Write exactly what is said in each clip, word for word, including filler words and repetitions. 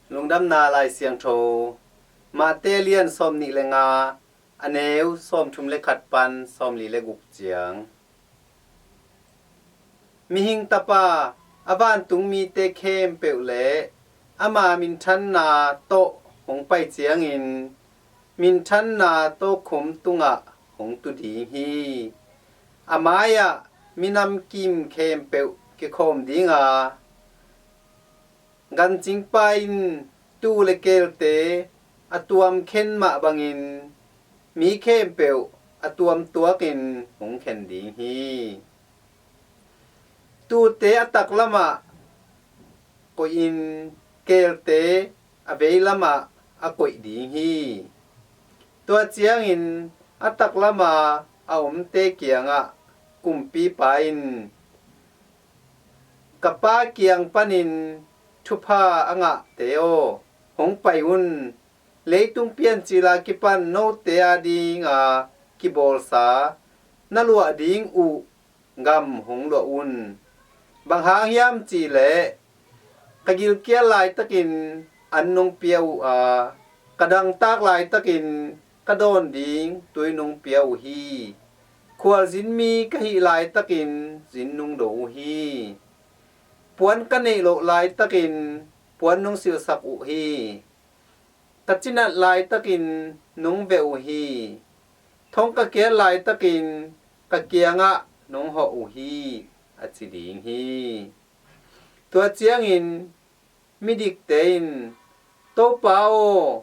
Lungdamna Lai Siangtho, Mate lian sawmnih le nga, a neu sawmthum le khat pan sawmli le guk ciang. Mihing Tapa, a vantung mite khempeuh le ama minthanna tawh hong pai ciangin, minthanna tawkhom tungah hong tu ding hi. A mai-ah minam kim khempeuh kikhawm ding a, gancingpa in tuu le keelte a tuam khen mah bangin, mi khempeuh a tuam tuakin hong khen ding hi. Tuute a taklamah koihin, keelte a veilamah a koih ding hi. Tua ciangin a taklama a omte kiangah kumpipa in, "Ka Pa kiang panin thupha a ngahte aw, hong pai un. Leitung piancil a kipan note adinga kibawlsa na luah ding uh gam hong luah un. Bang hang hiam cihleh, ka gilkial laitakin an nong pia uh a, ka dangtak laitakin ka dawn ding tui nong pia uh hi. Khualzin mi ka hih laitakin zin nong do uh hi. Puan ka neih loh laitakin puan nong silhsak uh hi. Ka cinat laitakin nong veh uh hi. Thong ka kiat laitakin ka kiangah nong hawh uh hi," a ci ding hi. Tua ciangin midikte in, "Topa aw,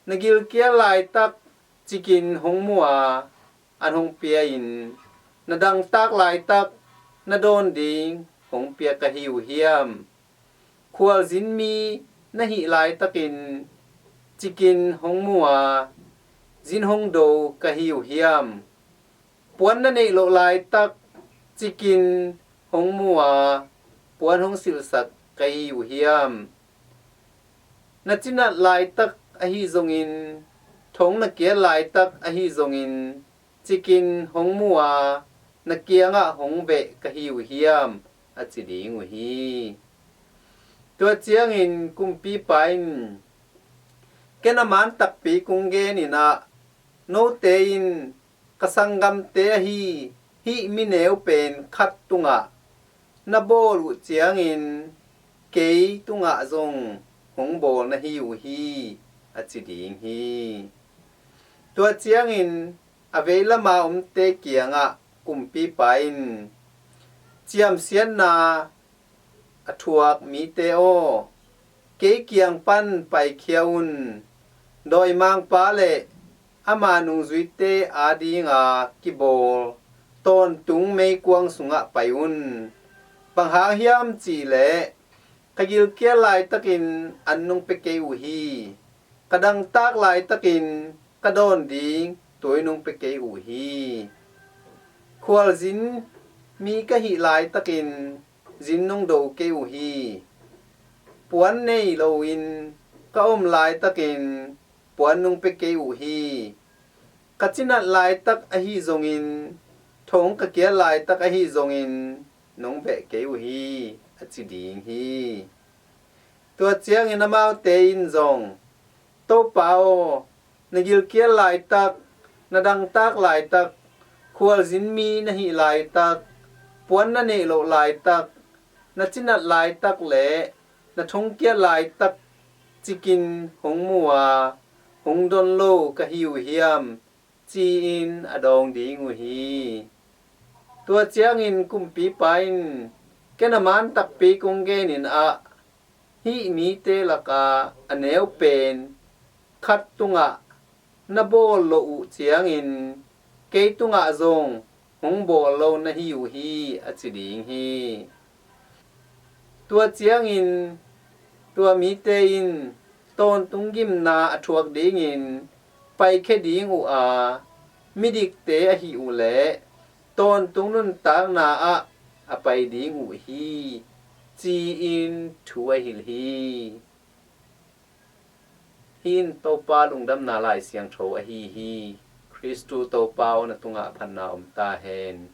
na gilkial laitak cikin hong mu a, an hong pia-in, na dangtak laitak na dawn ding hong pia ka hi uh hiam? Khualzin mi na hih laitakin cikin hong mu a, zin hong do ka hi uh hiam? Puan na neih loh laitak cikin hong mu a, puan hong silhsak ka hi uh hiam? Na cinat laitak ahi zongin, thong na kiat laitak ahi zongin, cikin hong mu a, na kiangah hong veh ka hi uh hiam?" a ci ding uh hi. Tua ciangin kumpipa in, "Ken a man takpi kong genin ah, note in ka sanggamte ahi hih mi neu pen khat tungah na bawl uh ciangin, kei tungah zong hong bawl na hi uh hi," a ci ding hi. Tua ciangin a veilama omte kiangah kumpipa in, "Ciamsiatna a thuak mite aw, kei kiang pan paikhia un. Dawimangpa le ama nungzuite adinga kibawl tawntung meikuang sungah pai un. Bang hang hiam cihleh, ka gilkial laitakin an nong pia kei uh hi. Ka dangtak laitakin ka dawn ding tui nong pia kei uh hi. Khualzin mi ka hih laitakin zin nong do kei uh hi. Puan nei loin ka om laitakin puan nong pia kei uh hi. Ka cinat laitak ahi zongin, thong ka kiat laitak ahi zongin, nong veh kei uh hi," a ci ding hi. Tua ciangin amaute in zong, "Topa aw, na gilkial laitak, na dangtak laitak, khualzin mi na hih laitak, puan na neih loh laitak, na cinat laitak le na thongkiat laitak cikin hong mu a, hong don lo ka hi uh hiam?" ci-in a dawng ding uh hi. Tua ciangin kumpipa in, "Ken a man takpi kong genin ah, hih mite lakah a neu pen khat tungah na bawl loh uh ciangin, kei tungah zong hong bawl lo na hi uh hi," a ci ding hi. Tua ciangin tua mite in tawntung gimna a thuak dingin paikhia ding uh a, midikte ahi uh leh tawntung nuntakna ah a pai ding uh hi, ci-in thu a hilh hi. Hih in Topa Lungdamna Lai Siangtho ahi hi. Khristu Topa aw, na tungah phatna om ta hen.